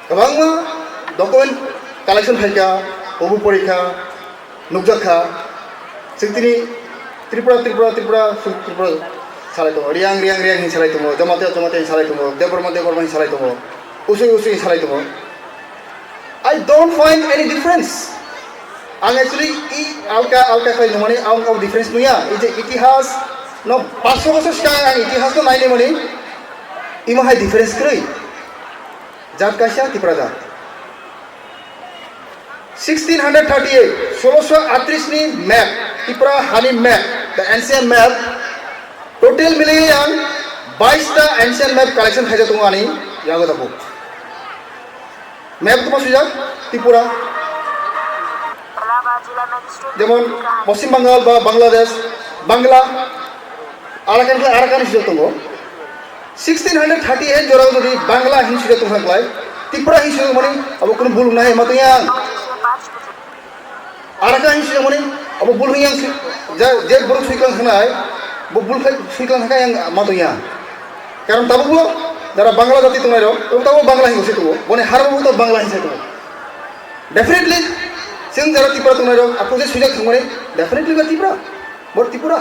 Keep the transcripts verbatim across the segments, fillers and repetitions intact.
Kwbangma document collection khaikha, obo porikha, nukjakha. Chwng tini Tripura, Tripura, Tripura, Tripura salai tongo. Riyang, Riyang, Riyang hin salai tongo. Jamatia, Jamatia hin salai tongo. Debbarma, Debbarma hin salai tongo. Usui, Usui hin salai tongo. I don't find any difference. Ang actually i alka, alka khlai nungmani ang o difference nuya. I je itihas no paanch sho bosor swkang ang itihas no nainai mani, imo hai difference kwrwi. Jat kaisa Tipra jat. Sixteen hundred thirty-eight, soloso atris ni map, Tipra hani map, the ancient map, total miliyai ang bais ta ancient map collection khaijak tongo ani yago tabuk. Map tuma swijak Tripura. Jemon Poschim Bangal ba Bangladesh, Bangla, Arakan khe Arakan swijak tongo. Sixteen hundred thirty-eight jora jodi Bangla hin swijak tongkha klai, Tripura hin swijak mani abo kunu bul wngnai ma tong yang. Arakan hin swijak mani abo bul hin yang si-, ja-, je borok swijak khanai, bo bul khai swijak kha yang ma tong yang. Karon tabukbo jara Bangla jati tongnai rok, tabuk tabuk Bangla hin se tongo. Boni harbo to Bangla hin se tongo. Definitely, chwng jara Tripura tongnai rok, aphuru je swijak thangmani, definitely ba Tripura. Bo Tripura.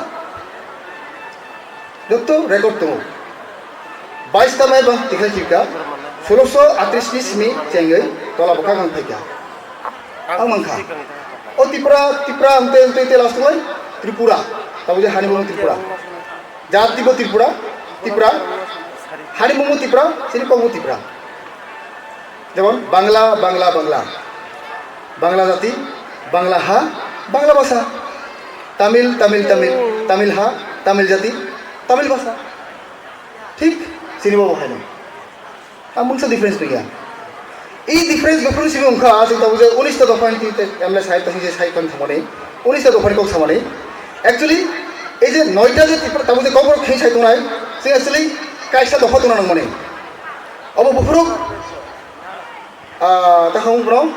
Joto record tongo. Bais ta mai bang tikha chika, soloso atris ni simi chengwi tola bokha gang phaikha. Ang mankha. O Tripura, Tripura, ang te, ang te, te last lai, Tripura. Tabuk je hani bo Tripura. Jati bo Tripura, Tripura, hani mungbo Tripura, chini kokbo Tripura. Jemon Bangla, Bangla, Bangla. Bangla jati, Bangla ha, Bangla bhasha. Tamil, Tamil, Tamil, Tamil ha, Tamil jati, Tamil bhasha. Thik, chini bo haino. Ang mungsa difference nukya. I difference buphuru simi wngkha, aswk tabuk je unis ta dopha ni twi M L A sahib tong je sahib tong thangmani, unis ta dopha ni kok samani. Actually, ei je noita je Tripura tabuk je kokborok khe sai tongnai, se actually kaisa dopha tongna nangmani. Obo buphuru, ah, ta khamung bono.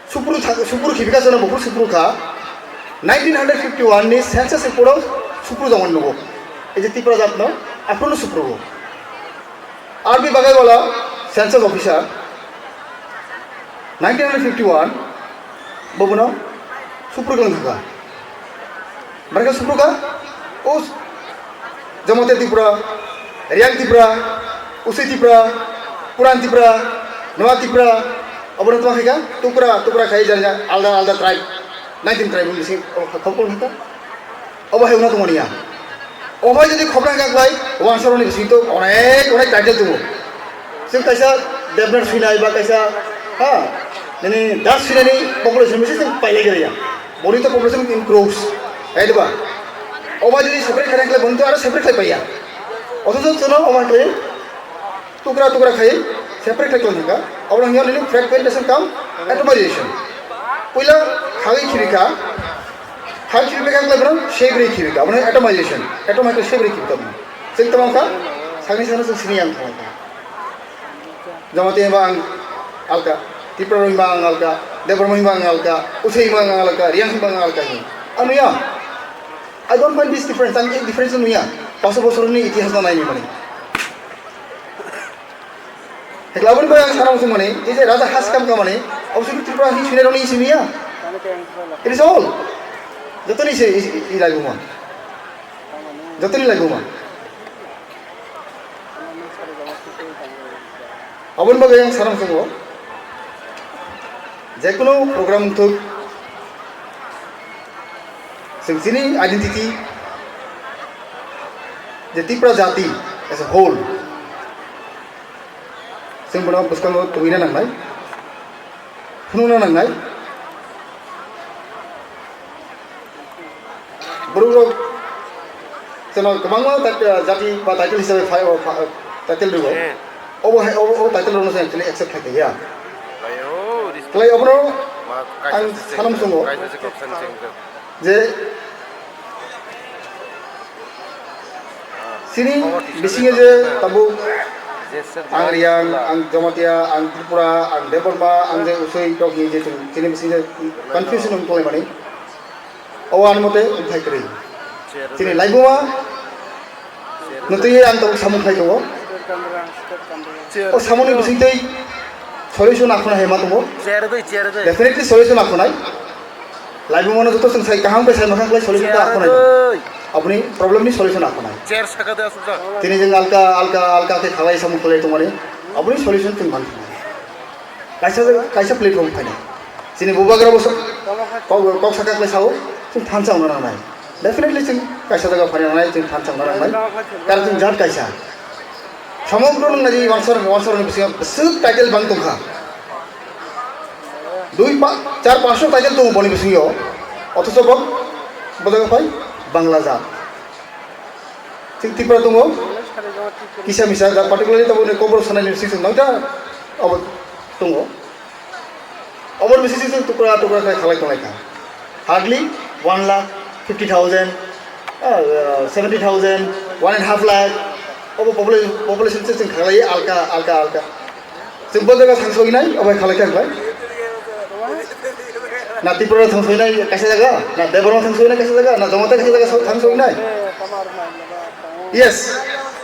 Supru tha-, supru khibika jana buphuru supru kha. Nineteen hundred fifty-one ni census report o supru jongmani nugo. Ei je Tripura jat no, aphuru no supru go. R B Bagaiwala census officer, nineteen hundred fifty-one, bo bono supru gwlang thaka. Barkha supru kha, o Jamatia Tripura, Riyang Tripura, Usui Tripura, Puran Tripura, Noa Tripura, obono tongma khaikha, tukra, tukra khai jani alda, alda tribe, nineteen tribe ni bising, o, khopol khaikha. Obo hai wngna tongmani ya. Obo hai jodi khopra hingka khlai, wansaroni bising to onek, onek title tongo. Chwng kaisa Devendranath Sinai ba kaisa, ha, nini Das Sinai ni population bisi chwng pailai gaya. Boni to population in crores, hai diba? Obo jodi separate khaina khlai, boni to aro separate khlai paiya. Othocho chwngno obo khlai tukra tukra khai separate khlai tongkha. Obo wngya nini fragmentation cum atomization. Puila khagwi khibika, khagwi khibika khlai bono separate khibika. Obo atomization, atom hai khe separate khibika. Chwng tamo kha, sagni sagno chwng sini yang thangkha. Jamatia hwnba ang alka, Tripura hwnba ang alka, Debbarma hwnba ang alka, Usui hwnba ang alka, Riyang hwnba ang alka hin. Ang nuya. I don't find this difference. Ang ei difference nuya. Paso bosor ni itihas no naini mani. Hekla boni bai ang sana muchung mani, ei je raja has kam kamani, abo sudu Tripura hi sini roni isi nuya. It is all. Jotoni se i, i, i laibuma. Jotoni laibuma. Aboni bagwi ang sana muchungo, jekunu program wngthok, chwng chini identity, je Tipra jati as a whole, chwng bono bwskango tubui na nangnai, phunukna nangnai. Borok rok chwngno kwbangma tat-, jati ba title hisabe phai, o pha-, title rwo. Hmm. Obo hai, obo, obo title rokno chwng actually accept khai ya. Ayo, this Klai obono ma kaisa ang se sanam chwng, sungo kaisa se kok san chwng. Je chini bisingo je tabuk ang Riyang, ang Jamatia, ang Tripura, ang Debbarma, ang je Usui tok hi je chwng chini bisingo je confusion wng tonglaimani. O ani mote wngthai kwrwi. Chini laibuma no twi ang tabuk samung khai tongo. O samungni bisingtwi Solution akhuna hai ma tongo. Chair dui, chair dui. Definitely solution akhunai. Laibumano joto chwng sai kaham khe sai makhang khlai solution ta akhunai. Chair dui. Aboni problem ni solution akhunai. Chair saka de asuk jak. Tini jeng alka, alka, alka khe khalai samung khlai tongmani. Aboni solution chwng man thangmani. Kaisa, kaisa platform phaina. Chini bubagra bo sa-, kok, kok saka khlai sao, chwng thansa wngna nangnai. Definitely chwng kaisa jaga phaina nangnai, chwng thansa wngna nangnai. Karon chwng jat kaisa. Somogro nwng nai wansar, wansar ni bisingo bwswk title bang tongkha. Dui pa-, char pansho title tongo boni bisingo. Othocho bo, bo jaga phai Bangla jat. Chwng Tripura tongo. Kisa misa, da particularly tabuk ni Kokborok sanai ni bisingo chwng noita abo tongo. Oboni bisingo chwng tukra tukra khlai khalai tonglai kha. Hardly one lakh fifty thousand, ah, seventy thousand, one and half lakh. Obo popula-, population se chwng khalai alka, alka, alka. Chwng bo jaga thang soi nai, obo khalai kha bai. Na Tripura thang soi nai kaisa jaga, na Debbarma thang soi nai kaisa jaga, na Jamatia kaisa jaga thang soi nai. Yes,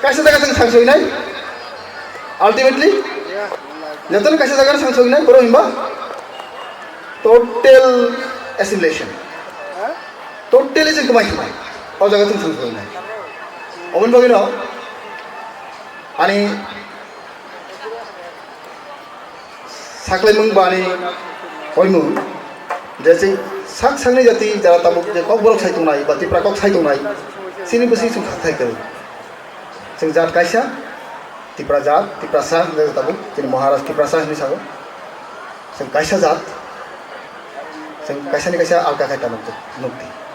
kaisa jaga chwng thang soi nai. Ultimately, jotono kaisa jaga thang soi nai, boro himba total assimilation. Totally chwng kwmai khwnai. O jaga chwng thang soi nai. Oboni bagwi no ani saklaimung ba ani hoimung je chwng sak sakni jati jara tabuk je Kokborok sai tongnai ba Tipra kok sai tongnai, chini bwswi chwng khathai kwrwi. Chwng jat kaisa, Tipra jat, Tiprasa hwnwi tabuk, chini Maharaj Tiprasa hwnwi sago. Chwng kaisa jat, chwng kaisani kaisa alka khai ta nukdi, nukdi.